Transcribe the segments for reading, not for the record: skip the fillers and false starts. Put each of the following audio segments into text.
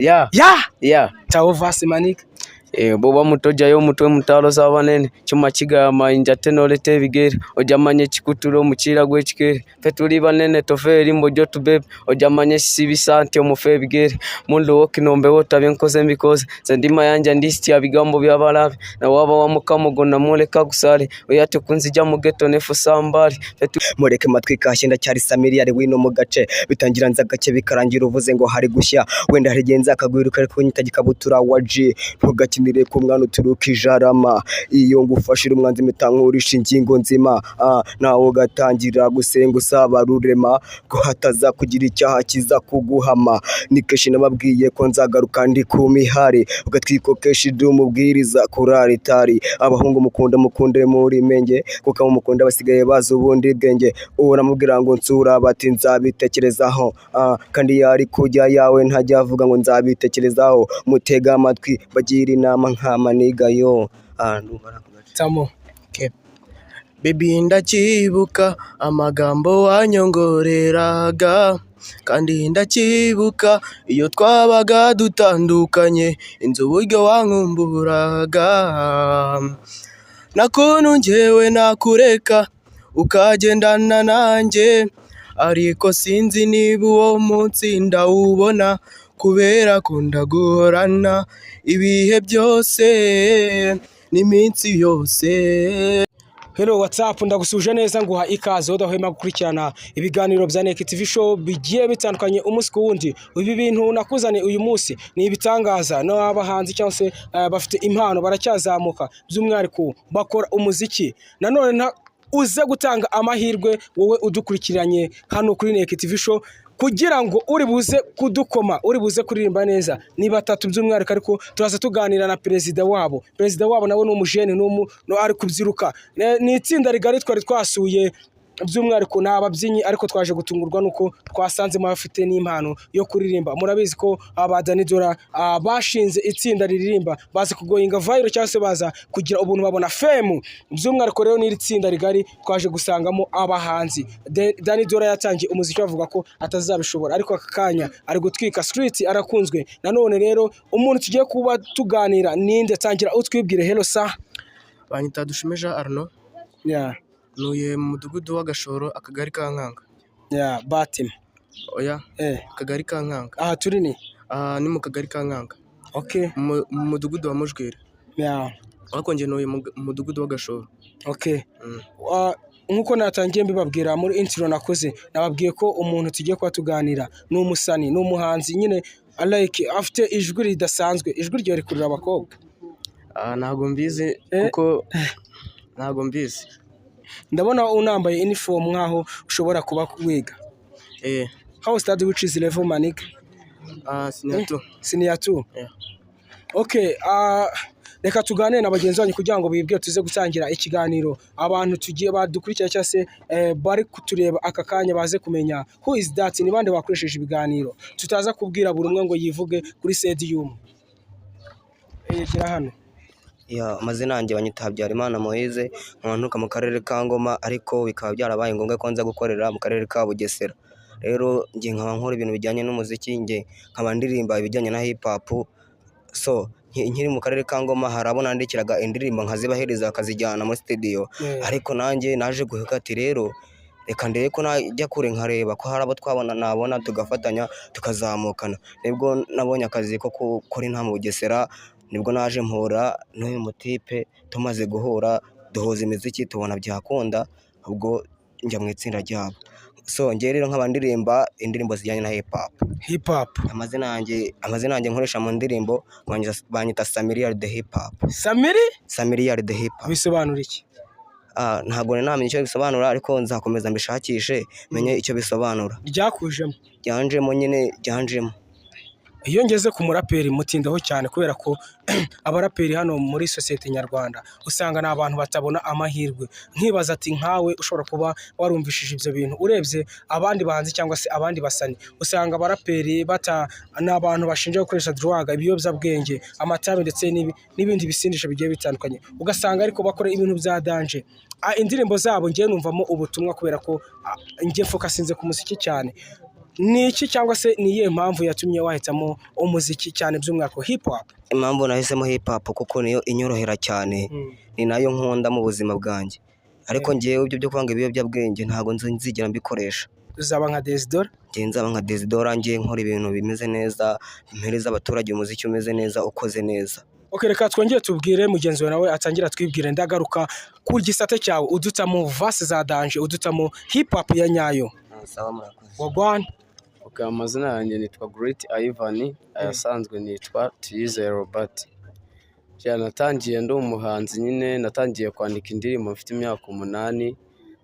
Yeah. Yeah. Yeah. Tawo verse, my nigga. Bwoba muto jjayo omutwe mutaalo z'abanene, kyuma kigaya mayinja ate n'oleta ebigere, ojja manya ekikutula omukiira gw'ekikere. Ffe tuli banene, tofa eri mbojjo tubebe, ojja manya ekisibisa nti omufe ebigere. Mundu wokinombewo tabye nkoze mbikoze, nze ndi mayanja, ndisitya bigambo by'abalabe, nawaba wa mukama gonna muleka gusale oyo ate kunzija mu ghetto nefusa mbali. Mureke matwi kashye, ndacyari Samiri wino mu gace. Bitangira nza gake, bikarangira uvuze ngo hari gushya. Wenda hari igihe nzakagwiruka, ariko nyita gikabutura wa G. Ntugakinire ku mwana uturuka ijarama. Iyo ngufashira umwanzi mpita nkurisha ingingo nzima. Nawe ugatangira gusenga usaba Rurema ko hataza kugira icyaha kiza kuguhama. Ni kenshi nababwiye ko nzagaruka, ndi ku mihari ugatwiko kenshi, ndi umubwiriza kurara itari. Abahungu mukunda mukunde muri menge, kuko abo mukunda basigaye bazi ubundi bwenge. Uramubwira ngo nsura, bati nzabitekerezaho. Kandi yari kujya yawe ntajya avuga ngo nzabitekerezaho. Mutega amatwi, bagira inama nk'amaniga yo. Ndumva ari ako gace. Tamo. Okay. Baby, ndacyibuka amagambo wanyongoreraga, kandi ndacyibuka iyo twabaga dutandukanye inzu, uburyo wankumburaga. Nakuntu njyewe nakureka ukagendana nanjye, ariko sinzi niba uwo munsi ndawubona, kubera ko ndaguhorana ibihe byose n'iminsi yose. Hello, what's up? Ndagusuje neza, nguha ikaze udahwema gukurikirana ibiganiro bya Neke TV Show bigiye bitandukanye umunsi ku wundi. Ibi bintu nakuzaniye uyu munsi ni ibitangaza n'abahanzi cyangwa se bafite impano, baracyazamuka, by'umwihariko bakora umuziki. Nanone uze gutanga amahirwe wowe udukurikiranye hano kuri Neke TV Show, kugira ngo uri buze kudukoma, uri buze kuririmba neza. Ni batatu by'umwihariko, ariko turaza tuganira na perezida wabo. Perezida wabo nawe ni umujene, ni ari kubyiruka. Ni itsinda rigari twari twasuye, by'umwihariko ni ababyinnyi, ariko twaje gutungurwa nuko twasanzemo abafite n'impano yo kuririmba. Murabizi ko aba Danny Dora bashinze itsinda riririmba, baza kugoinga viral cyangwa se baza kugira ubuntu, babona fame. By'umwihariko rero n'iri tsinda rigari twaje gusangamo abahanzi. Danny Dora yatangiye umuziki bavuga ko atazabishobora, ariko aka kanya ari gutwika street, arakunzwe. Nanone rero umuntu tugiye kuba tuganira ninde? Tangira utwibwire. Hello, sir. Banyita Dushimeja Arno. Ntuye mu mudugudu w'Agashoro, akagari ka Nkanga. Yeah, Batima. Oya. Akagari ka Nkanga. Aha turi ni? Aha ni mu kagari ka Nkanga. Mu mudugudu wa Mujwera. Ariko njye ntuye mu mudugudu w'Agashoro. Nk'uko natangiye mbibabwira muri intro nakoze, nababwiye ko umuntu tugiye kuba tuganira ni umusani, ni umuhanzi nyine, like afite ijwi ridasanzwe. Ijwi ryawe rikurura abakobwa? Ntabwo mbizi. Kuko ntabwo mbizi. Ndabona unambaye uniform nkaho ushobora kuba wiga. Eh. How study, which is level, my nigga? Senior 2. Senior 2? Yeah. Okay, reka tuganire na bagenzi banyu kugira ngo bibwire, tuze gutangira ikiganiro. Abantu tugiye badukurikira cyangwa se bari kutureba aka kanya baze kumenya who is that, ni bande bakoresheje ibiganiro, tutaza kubwira buri umwe ngo yivuge kuri side y'umwe. Gira hano. Ya, amazina yanjye banyita Habyarimana Moise, nkaba nturuka mu karere ka Ngoma, ariko bikaba byarabaye ngombwa ko nza gukorera mu karere ka Bugesera. Rero njye nkaba nkora ibintu bijyanye n'umuziki, njye nkaba ndirimba ibijyanye na hip hop. So nkiri mu karere ka Ngoma hari abo nandikiraga indirimbo nkazibahereza bakazijyana muri studio. Ariko nanjye naje guheka ati rero reka ndebe ko najya kure, nkareba ko hari abo twabona nabona tugafatanya tukazamukana. Nibwo nabonye akazi ko gukora inaha mu Bugesera, nibwo naje mpura n'uyu mutipe. Tumaze guhura duhuza imiziki, tubona byakunda, ubwo njya mu itsinda ryabo. So njye rero nkaba ndirimba indirimbo zijyanye na hip hop. Hip hop. Amazina yanjye nkoresha mu ndirimbo banyita Samirial the hip hop. Samiri? Samirial the hip hop. Bisobanura iki? Ntabwo nari namenya icyo bisobanura, ariko nzakomeza mbishakishe menye icyo bisobanura. Ryakujemo? Byanjemo nyine, byanjemo. Iyo ngeze ku muraperi mutindaho cyane, kubera ko abaraperi hano muri sosiyete nyarwanda usanga ni abantu batabona amahirwe. Nkibaza ati nkawe ushobora kuba warumvishije ibyo bintu, urebye abandi bahanzi cyangwa se abandi basani, usanga abaraperi bata ni abantu bashinja gukoresha drogue, ibiyobyabwenge, amatabi ndetse n'ibindi bisindisha bigiye bitandukanye, ugasanga ariko bakora ibintu bya danger. Indirimbo zabo ngiye numvamo ubutumwa, kubera ko njye focusinze ku muziki cyane. Ni iki cyangwa se ni iyihe mpamvu yatumye wahitamo umuziki, cyane by'umwihariko hip hop? Impamvu nahisemo hip hop, kuko niyo inyorohera cyane, ni nayo nkunda mu buzima bwanjye. Ariko ngewe ibyo byo kwanga ibiyobyabwenge ntabwo nzigera mbikoresha. Uzaba nka Desidora? Njye nzaba nka Desidora, njye nkora ibintu bimeze neza, mpereza abaturage umuziki umeze neza, ukoze neza. Ok, reka twongere tubwire mugenzi wawe, nawe atangira twibwire. Ndagaruka ku gisate cyawe, udutamo verse za danger, udutamo hip hop ya nyayo. Sawa, murakoze. Wagwan. Okay, amazina yanjye nitwa Great Ivan, ayasanzwe nitwa Tuyizere Robert. Ja, natangiye ndi umuhanzi nyine, natangiye kwandika indirimbo mfite imyaka 8,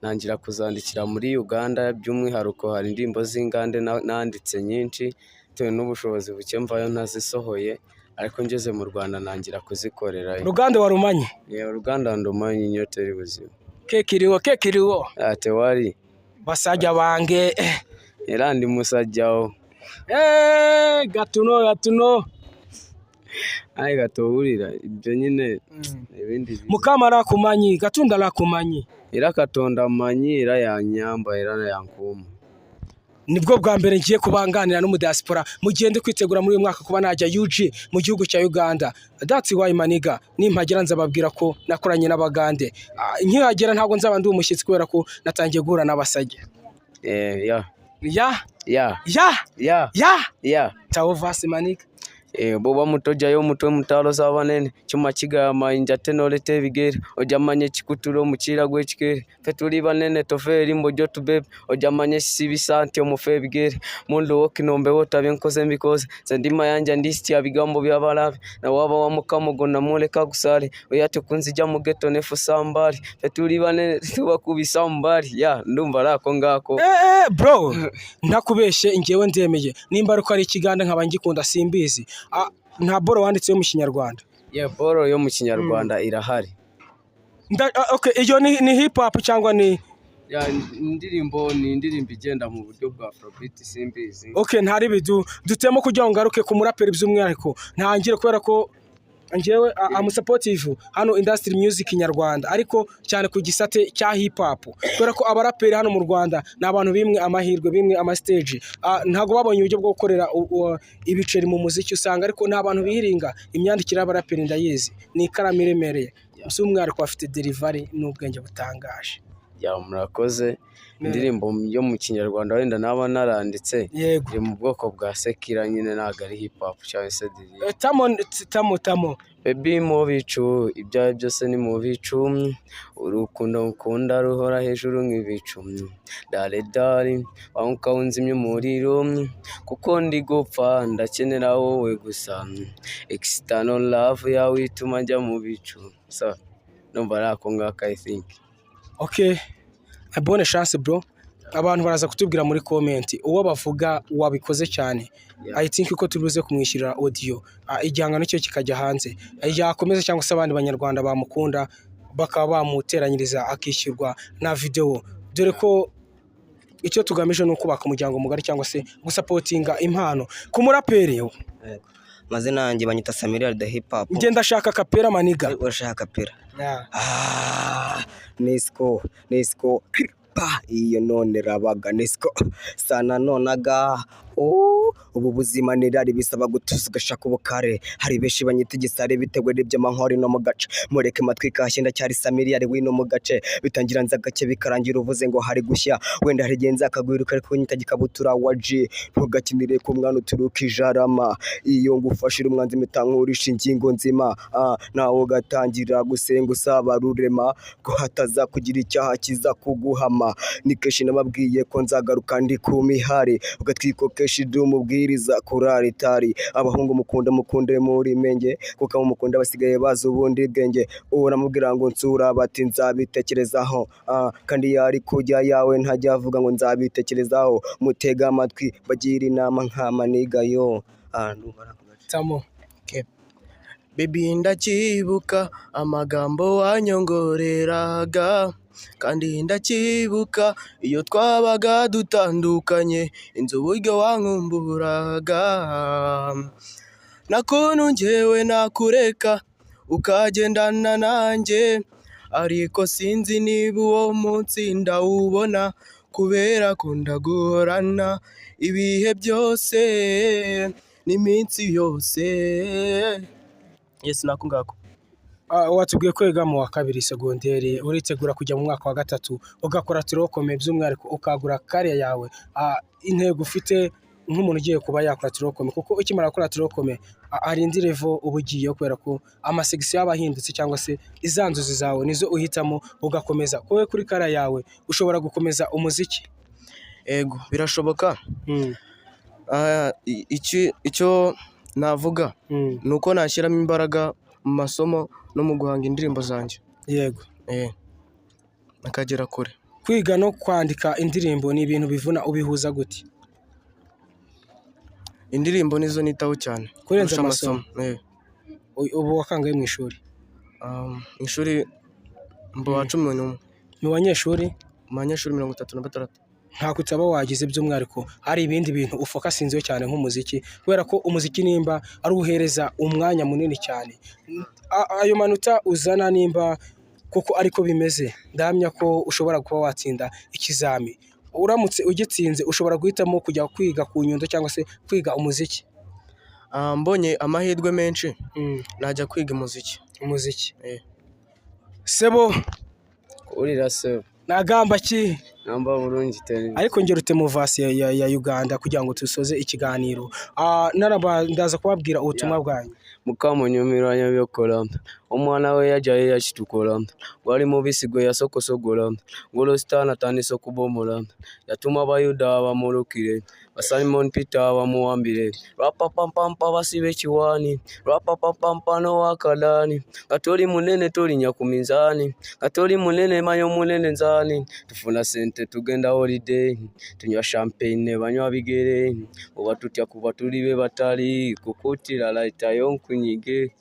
ntangira kuzandikira muri Uganda, by'umwihariko hari indirimbo z'ingande nanditse nyinshi, bitewe n'ubushobozi buke mvayo ntazisohoye, ariko ngeze mu Rwanda ntangira kuzikorera. Ruganda warumanye? Ni uruganda ndumanye inyota y'ubuzima. Kekiriwo, kekiriwo. Tewari. Basajja bange. Era ndi musajjawo. Eh, gatuno gatuno. Aye, gatowulira ibyo nyine ibindi. Mukama arakumanyi, Gatunda arakumanyi. Era Katonda mmanyi, era yanyamba, era yankuuma. Nibwo bwa mbere ngiye kubanganira n'umudiaspora mu gihe ndi kwitegura muri uyu mwaka kuba najya UG mu gihugu cya Uganda. That's why, my nigga, nimpagera nzababwira ko nakoranye n'Abagande. Nkihagera ntabwo nzaba ndi umushyitsi kubera ko natangiye guhura n'abasajya. Eh, ya. Ya. Ya. Ya. Ya. Ya. Ya. Tawo verse, my nigga. Eh, bw'oba muto ojjayo omutwe mutaalo z'abanene, kyuma kigaya amayinja ate n'oleta ebigere, ojja manya ekikutula omukiira gw'ekikere. Ffe tuli banene, tofa eri mbojjo tubebe, ojja manya ekisibisa nti omufe ebigere. Mundu wokinombewo tabye nkoze mbikoze, nze ndi mayanja, ndisitya bigambo by'abalabe, nawe aba wa Mukama ogwo namwoleka gusale, oyo ate kunzija mu ghetto nefusa mbaali. Ffe tuli banene, tubakubisa mbaali. Ya, ndumva ari ako ngaako. Eh, bro, ntakubeshye, njyewe ndemeye. Nimba ariko ari ikiganda nkaba ngikunda, simbizi. Nta boro wanditse yo mu Kinyarwanda? Yeah, boro yo mu Kinyarwanda irahari. Okay, iyo ni hip hop cyangwa ni Ya, indirimbo ni indirimbo igenda mu buryo bwa afrobeat, simbizi. Okay, ntari bidu dutemo kugira ngo ngaruke ku muraperi by'umwihariko, ntangire kubera ko njyewe am supportive hano industry music nyarwanda, ariko cyane ku gisate cya hip hop, kubera ko abaraperi hano mu Rwanda ni abantu bimwe amahirwe, bimwe ama stage. Ntabwo babonye uburyo bwo gukorera ibiceri mu muziki usanga, ariko ni abantu biringa. Imyandikire y'abaraperi ndayizi, ni ikaramu iremereye, by'umwihariko bafite delivery n'ubwenge butangaje. Ya, murakoze. Indirimbo yo mu Kinyarwanda wenda naba naranditse iri mu bwoko bwa secular nyine, ntabwo ari hip hop cyangwa se drill. Tamo tamo tamo. Baby, mu bicu ibyawe byose ni mu bicu, urukundo nkunda ruhora hejuru nk'ibicu. Dare dare wanguka unzimya umuriro, kuko ndi gupfa, ndakenera wowe gusa. External love yawe ituma njya mu bicu. So ndumva ari ako ngako, I think. Okay, bonne chance, bro. Abantu baraza kutubwira muri comment uwo bavuga wabikoze cyane. I think ko turi kumwishyurira audio, igihangano cye kikajya hanze, yakomeza cyangwa se abandi banyarwanda bamukunda bakaba bamuteranyiriza akishyurwa na video, dore ko icyo tugamije ni ukubaka umuryango mugari cyangwa se gusupportinga impano ku muraperi. Yego. Amazina yanjye banyita Samiriyari the hip hop. Njye ndashaka kapera, my nigga. Urashaka kapera? Ah, Nesco, Nesco, pa iyo none rabaga Nesco sana nonaga. Oh, ubu buzima nirari bisaba gutuza ugashaka ubukare. Hari benshi banyita igisare bitewe n'iby'amankori no mu gace. Mureke matwi kashye, ndacyari Samiriyari wino mu gace. Bitangira nza gake, bikarangira uvuze ngo hari gushya. Wenda hari igihe nzakagwiruka, ariko nyita gikabutura wa G. Ntugakinire ku mwana uturuka ijarama. Iyo ngufashira umwanzi mpita ingingo nzima. Nawe ugatangira gusenga usaba rurema ko hataza kugira icyaha kiza kuguhama. Ni kenshi nababwiye ko nzagaruka ndi ku mihari, ugatwiko kenshi ndi umubwiriza kurara itari. Abahungu mukunda mukunde muri menge, kuko abo mukunda basigaye bazi ubundi bwenge. Uramubwira ngo nsura, bati nzabitekerezaho. Kandi yari kujya yawe ntajya avuga ngo nzabitekerezaho. Mutega amatwi bagira inama nk'ama nigga yo. Ndumva ari ako gace. Tamo. Baby, ndacyibuka amagambo wanyongoreraga, kandi ndacyibuka iyo twabaga dutandukanye inzu, uburyo wankumburaga. Nakuntu njyewe nakureka ukagendana nanjye, ariko sinzi niba uwo munsi ndawubona. Kubera ko ndaguhorana ibihe byose n'iminsi yose. Yes, nako ngako. Watubwiye ko wiga mu wa kabiri segonderi, uritegura kujya mu mwaka wa gatatu ugakora tronc commun, by'umwihariko ukagura career yawe. Intego ufite nk'umuntu ugiye kuba yakora tronc commun, kuko ukimara gukora tronc commun hari indi level uba ugiyeho, kubera ko amasection aba ahindutse, cyangwa se iza nzozi zawe nizo uhitamo ugakomeza. Wowe kuri career yawe ushobora gukomeza umuziki? Ego, birashoboka. Icyo navuga ni uko nashyiramo imbaraga mu masomo no mu guhanga indirimbo zanjye. Akagera kure. Kwiga no kwandika indirimbo ni ibintu bivuna, ubihuza gute? Indirimbo nizo nitaho cyane kurenza kurusha amasomo. Eh. Ubu wakangaye mu ishuri? Mu ishuri mba wa 11. Mu banyeshuri? Mu banyeshuri 36. Ntabwo utaba wagize, by'umwihariko hari ibindi bintu ufocusinzeho cyane nk'umuziki, kubera ko umuziki nimba ari uhereza umwanya munini cyane. Ayo manota uzana, nimba kuko ariko bimeze, ndahamya ko ushobora kuba watsinda ikizami. Uramutse ugitsinze, ushobora guhitamo kujya kwiga ku Nyundo cyangwa se kwiga umuziki? Mbonye amahirwe menshi najya kwiga umuziki. Umuziki. Eh. Sebo. Urira sebo. Nagamba ki? Namba bulungi teri. Ariko ngera ute mu verse ya Uganda kugira ngo dusoze ikiganiro. Ndaza kubabwira ubutumwa bwanyu. Mukama onyumirwa byokola, omwana we yajjayo yakitukola, gwali mubisi gwe yasokosogola, ngolo sitaani atandise okubomola, yatuma Abayuda bamulukire, ba Simon Peter bamuwambire, lwapapampampa basibe ekiwaani, lwapapampampa n'owakadaani, nga toli munene tolinnya ku minzaani, nga toli munene manya omunene nzaani, tufuna sente tugenda holiday, tunywa champagne banywa bigere, oba tutya kuba tuli be batali, kukutira layitayo nkunyige.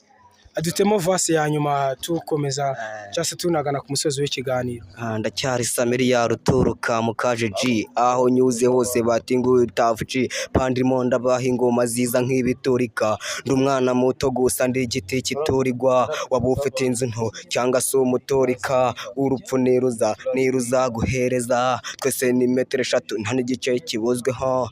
Dutemo verse ya nyuma tukomeza cyangwa se tunagana ku musozi w'ikiganiro. Ndacyari Samiriya ruturuka mu kaje G, aho nyuze hose bati nguyu Tuff G. Pandimo ndabaha ingoma ziza nk'ibiturika, ndi umwana muto gusa ndi igiti kiturirwa. Waba ufite inzu nto cyangwa se umuturika, urupfu niruza niruza guhereza twese ni metero 3, nta n'igice kibuzweho.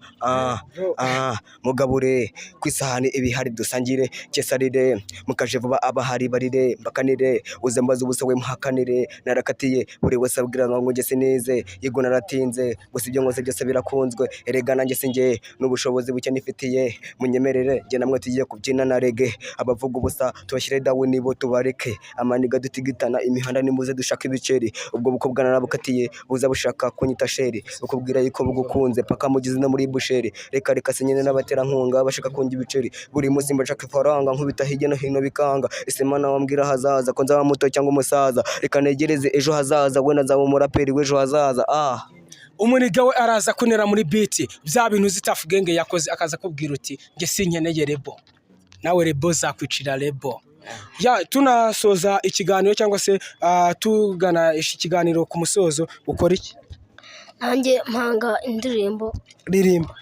Mugabure ku isahani ibihari dusangire kesarire, mukaje vuba abahari barire mbakanire, uze mbaze ubusa we muhakanire. Narakatiye buri wese abwira ngo njye sinize, yego naratinze, gusa ibyo nkoze byose birakunzwe. Erega nanjye sinjye n'ubushobozi buke nifitiye, munyemerere njye namwe tugiye kubyina na reggae. Abavuga ubusa tubashyire down nibo tubareke, amaniga dutigitana imihanda nimuze dushaka ibiceri. Ubwo bukobwa narabukatiye buza bushaka kunyita chéri, bukubwira yuko bugukunze paka mugize no muri busheri. Reka reka sinyine n'abaterankunga bashaka kunjya ibiceri, buri munsi mbashaka ifaranga nkubita hirya no hino bikanga. Ese mana wambwira hazaza ko nzaba muto cyangwa umusaza? Reka negereze ejo hazaza, wenda nzaba umuraperi w'ejo hazaza. Umuniga we araza kunera muri beat bya bintu uzi Tuff Gang yakoze, akaza kubwira uti njye sinkeneye label, nawe label zakwicira label. Ya, tunasoza ikiganiro cyangwa se tugana ikiganiro ku musozo, ukora iki? Nanjye mpanga indirimbo. Ririmba.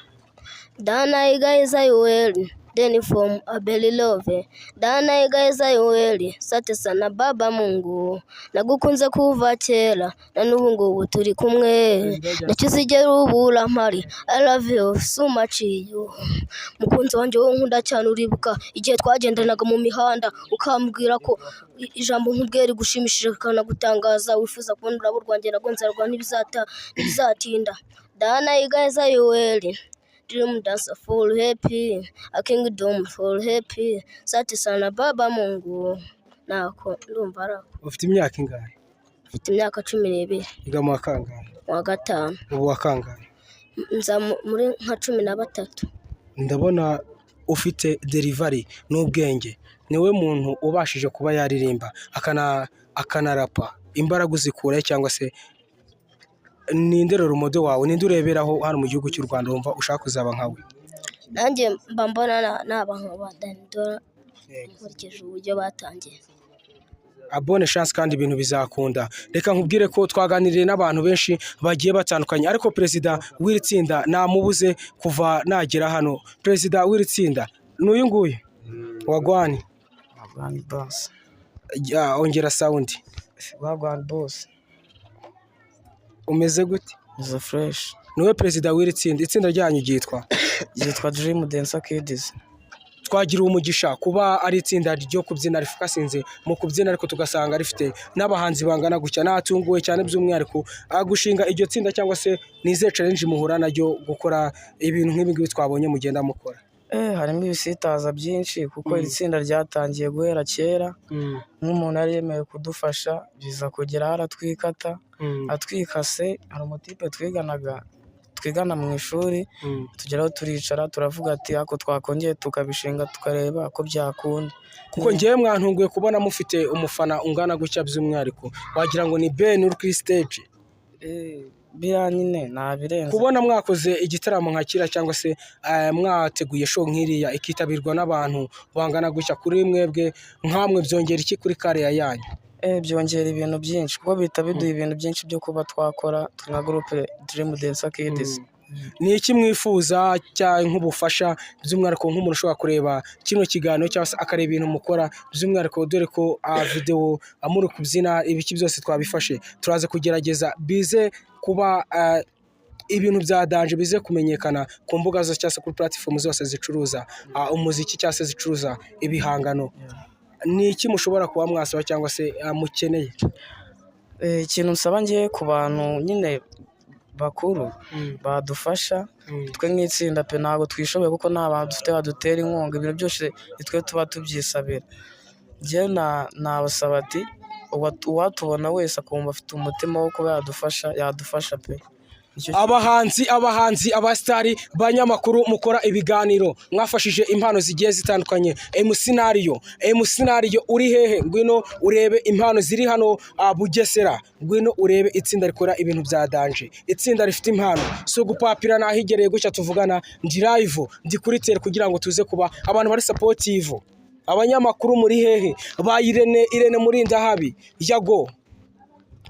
Dana igaiza yuweli then from Abeli Love. Dana igaiza yuweli sate sana baba Mungu, nagukunze kuva kera na n'ubu ngubu turi kumwe, ntacyo uzigera ubura mpari. I love you so much you, mukunzi wanjye wowe nkunda cyane. Uribuka igihe twagendanaga mu mihanda ukambwira ko ijambo nkubwiye rigushimishije rikanagutangaza, wifuza kubona ururabo rwanjye narwo nzarwa ntibizatinda. Dana igaiza yuweli Dream dance full happy, a kingdom full happy. Sati sana baba Mungu. Nako ndumva arako. Ufite imyaka ingahe? Mfite imyaka 12. Iga mu wa kangahe? Mu wa gatanu. Ubu wa kangahe? Nza muri nka 13. Ndabona ufite delivery n'ubwenge, niwe muntu ubashije kuba yaririmba akanarapa. Imbaraga uzikurahe, cyangwa se ninde role model wawe, ninde ureberaho hano mu gihugu cy'u Rwanda wumva ushaka kuzaba nkawe? Nanjye mba mbona naba nka ba Danidora nkurikije uburyo batangiye. Bonne chance kandi ibintu bizakunda. Reka nkubwire ko twaganiriye n'abantu benshi bagiye batandukanye, ariko perezida w'iri tsinda namubuze kuva nagera hano. Perezida w'iri tsinda ni uyu nguyu wagwan? Wagwan boss. Ongera sound. Wagwan boss. Umeze gute? Meze fresh. Niwe perezida w'iri tsinda. Itsinda ryanyu ryitwa? Ryitwa Dream Dancer Kids. Twagira umugisha kuba ari itsinda ryo kubyina rifocusinze mu kubyina, ariko tugasanga rifite n'abahanzi bangana gutya. Natunguwe cyane by'umwihariko. Gushinga iryo tsinda, cyangwa se ni izihe challenge muhura naryo gukora ibintu nk'ibi ngibi twabonye mugenda mukora? Harimo ibisitaza byinshi kuko iri tsinda ryatangiye guhera kera, nk'umuntu yari yemewe kudufasha, biza kugera aho aratwikata. Atwikase, hari umutipe twiganaga, twigana mu ishuri, tugeraho turicara turavuga ati ako twakongeye tukabishinga tukareba ko byakunda. Kuko ngewe mwantunguye kubona mufite umufana ungana gutya, by'umwihariko wagira ngo ni Ben uri kuri stage. Biriya nyine ntabirenze. Kubona mwakoze igitaramo nka kiriya, cyangwa se mwateguye show nk'iriya ikitabirwa n'abantu bangana gutya, kuri mwebwe nkamwe byongera iki kuri career yanyu? Byongera ibintu byinshi kuko bihita biduha ibintu byinshi byo kuba twakora nka groupe Dream Dancer Kids. Ni iki mwifuza cyangwa nk'ubufasha, by'umwihariko nk'umuntu ushobora kureba kino kiganiro cyangwa se akareba ibintu mukora, by'umwihariko dore ko videwo muri kubyina, ibiki byose twabifashe, turaza kugerageza bize kuba ibintu bya danger, bize kumenyekana ku mbuga zose cyangwa se kuri platform zose zicuruza umuziki cyangwa se zicuruza ibihangano. Ni iki mushobora kuba mwasaba cyangwa se mukeneye? Ikintu nsaba ngiye ku bantu nyine bakuru badufasha, twe nk'itsinda pe ntabwo twishoboye kuko nta bantu dufite badutera inkunga, ibintu byose ni twe tuba tubyisabira. Njyewe nabasaba ati uwatubona wese akumva afite umutima wo kuba yadufasha, yadufasha pe. Nicyo. Abahanzi, abasitari, banyamakuru mukora ibiganiro, mwafashije impano zigiye zitandukanye. Emusinario, Emusinario, uri hehe? Ngwino urebe impano ziri hano Bugesera. Ngwino urebe itsinda rikora ibintu bya danger, itsinda rifite impano. Si ugupapira, nahigereye gutya tuvugana, ndi live, ndi kuri tele, kugira ngo tuze kuba abantu bari supportive. Abanyamakuru muri hehe? Ba Irene, Irene Murindahabi, Yago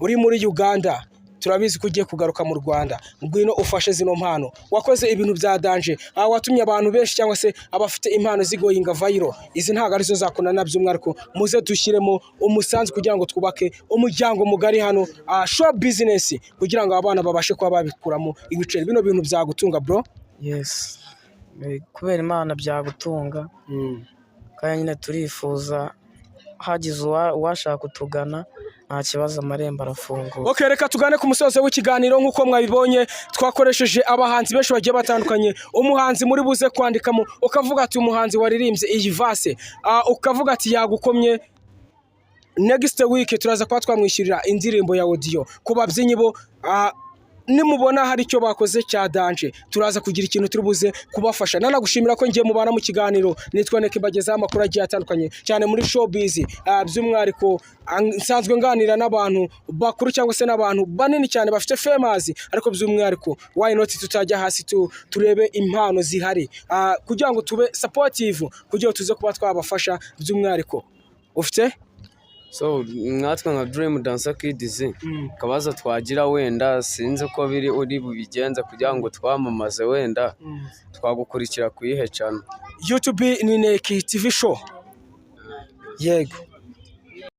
uri muri Uganda, turabizi ko ugiye kugaruka mu Rwanda, ngwino ufashe zino mpano. Wakoze ibintu bya danger, aha watumye abantu benshi cyangwa se abafite impano zigoyinga viral. Izi ntabwo arizo zakunana. By'umwihariko muze dushyiremo umusanzu kugira ngo twubake umuryango mugari hano show business, kugira ngo abana babashe kuba babikuramo ibiceri. Bino bintu byagutunga, bro? Yes. Kubera Imana byagutunga, kandi nyine turifuza hagize uwashaka kutugana, nta kibazo, amarembo arafunguye. Okay, reka tugane ku musozo w'ikiganiro. Nk'uko mwabibonye, twakoresheje abahanzi benshi bagiye batandukanye. Umuhanzi muri buze kwandikamo ukavuga ati umuhanzi waririmbye iyi verse, ukavuga ati yagukomye, next week turaza kuba twamwishyurira indirimbo ya audio. Ku babyinnyi bo, nimubona hari icyo bakoze cya danger, turaza kugira ikintu turi buze kubafasha. Nanagushimira ko ngiye mubana mu kiganiro. Nitwa Neke, mbagezaho amakuru agiye atandukanye cyane muri showbiz. By'umwihariko nsanzwe nganira n'abantu bakuru cyangwa se n'abantu banini cyane bafite famous, ariko by'umwihariko why not tutajya hasi turebe impano zihari, kugira ngo tube supportive, kugira ngo tuze kuba twabafasha by'umwihariko. Ufite So nkatwe nka Dream Dancer Kids, akabazo twagira wenda sinzi uko biri uri bubigenze kugira ngo twamamaze, wenda twagukurikira ku yihe channel? YouTube ni Neki TV Show, yego.